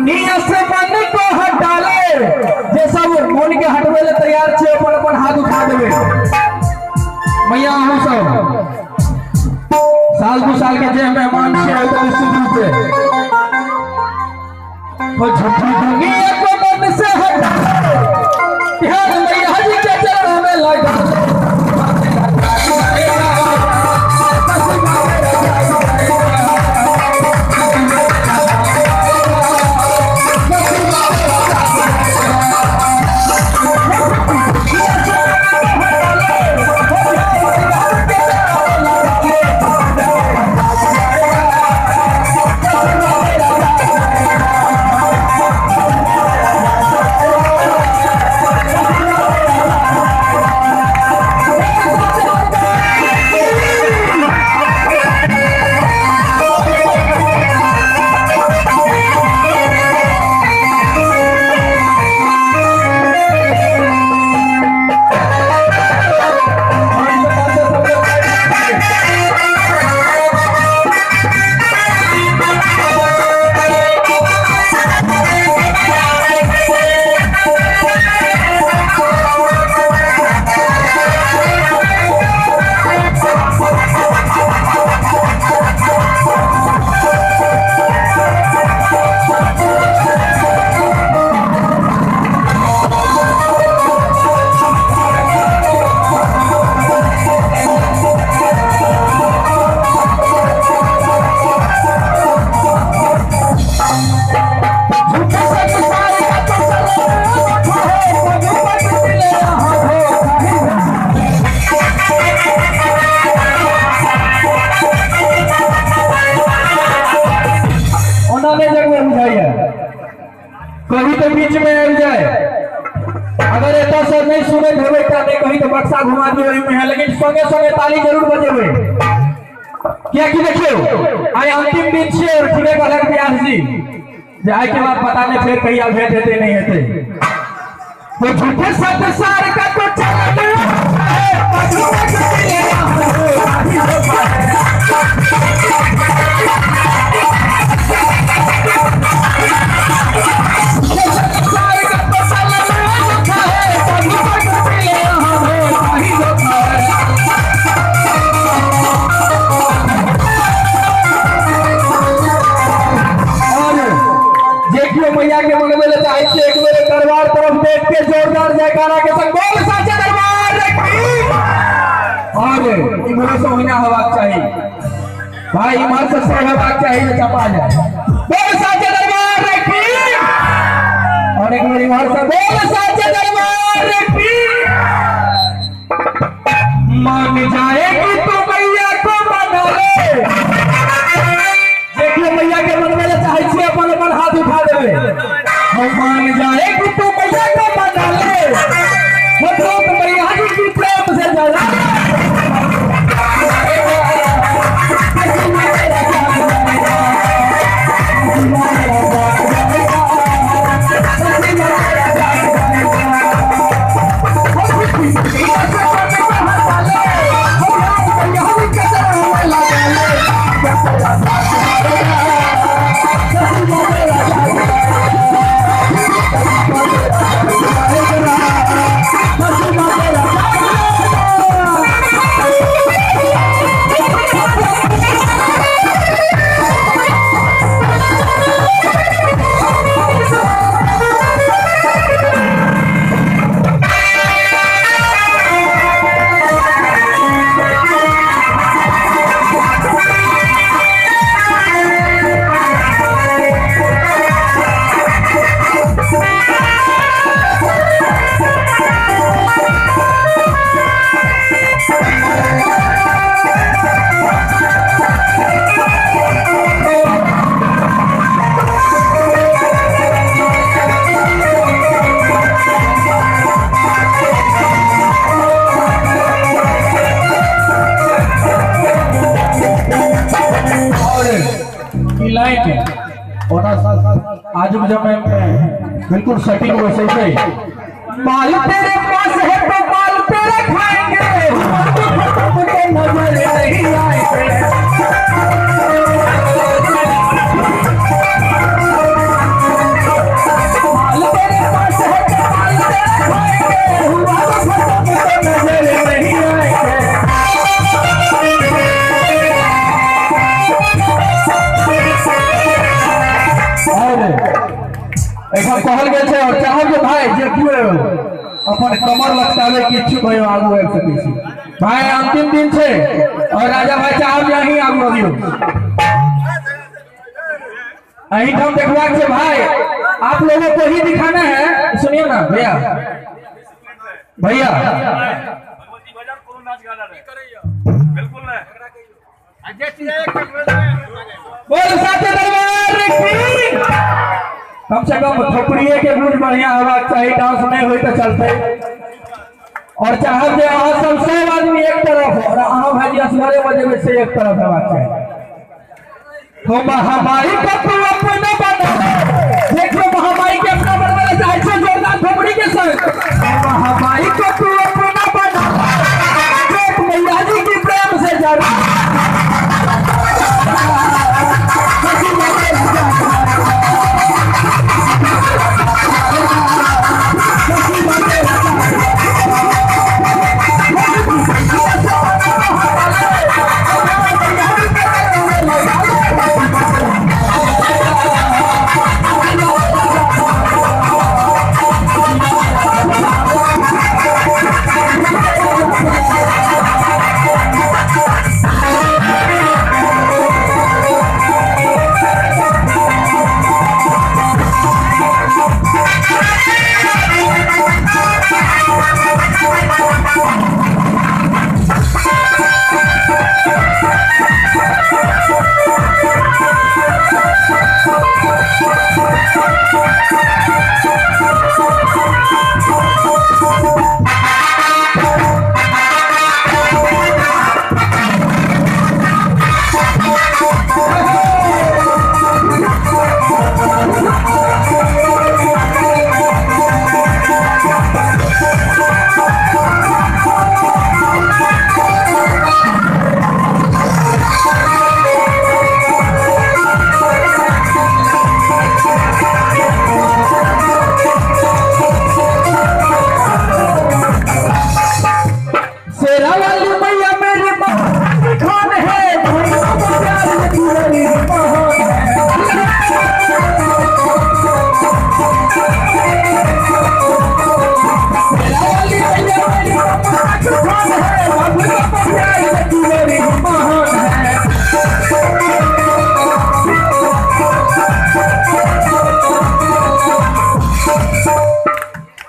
दुनिया से मन को हटा ले। जे सब मन के हटवे ले तैयार छे अपन अपन हाथ उठा देवे। मैया अहूँ सब साल दू साल के जे मेहमान छे तो निश्चित रूप से वो झूठी दुनिया को मन से हटा ले, ध्यान मैया जी के चरणों में लगा ले। कहीं तो बीच में आबि जाए, अगर एतऽ से नहीं सुनैत हेबै तऽ नहीं कहीं तो बक्सा घुमा दियौ ओहिमे है, लेकिन संगे संगे ताली जरूर बजेबै। कियाकि देखियौ आइ अंतिम दिन छियै और ठीके कहलक व्यास जी जे आइ के बाद पता नहीं फेर कहिया भेंट हेतै नहीं हेतै। तो झूठे संसार का तो चलन है, मैया के मनवे ले चाहे छे एक बेर दरबार तरफ देख के जोरदार जयकारा के संग बोल साचे दरबार की। और इम्हर से होना होबाक चाही भाई, इम्हर से से होबाक चाही जे चपा जाए। बोल साचे दरबार की। और एक बेर इम्हर से बोल साचे दरबार की। मान जाएगी तो मैया को मना ले। देखिए मैया के मनवे ले चाहे छे अपन अपन हाथ उठा देवे। मान जाएगी तो मैया को मना ले, मतलब मैया जी की प्रेम से जला। आज जब बिल्कुल सटीक वैसे ही माल तेरे पास है तो माल तेरे खाएंगे, नजर नहीं आएंगे। और एखन कहल गेल छै और चाहब जे भाई जे केओ अपन कमर लटकावे के इच्छुक हो आगू आबि सकै छी। भाई अंतिम दिन छै और राजा भाई चाहब जे अहीं आगू अबियौ। अहीं ठाम देखबाक छै भाई, आप लोगों को ही दिखाना है। सुनिए ना भैया, भैया बोल साथे दरबार की। कम से कम थोपड़िए के गुंज बढ़िया होबाक चाही, डांस नहीं हो तो चलते। और चाहब जे अहाँ सब सब आदमी एक तरफ और अहाँ भाई असगरे बजेबै से एक तरफ हेबाक चाही। तो महामाई को तू अपना बना, देखियो महामाई के अपना बनबै चाहै छै जोरदार थोपड़ी के संग। महामाई को तू अपना बना, मैया जी की प्रेम से जरा।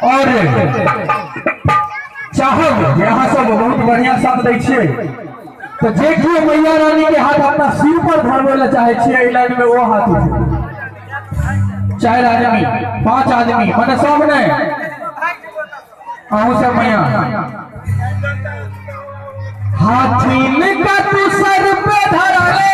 और चाहब यहाँ सब बहुत बढ़िया साथ दै छियै तो जे केओ मैया रानी के हाथ अपना सिर पर धरबै लए चाहे छियै एहि लाइन में वो हाथ उठे। 4 आदमी 5 आदमी माने सब नहीं, अहूँ सब मैया। हाथी का तू सर पे धरा ले।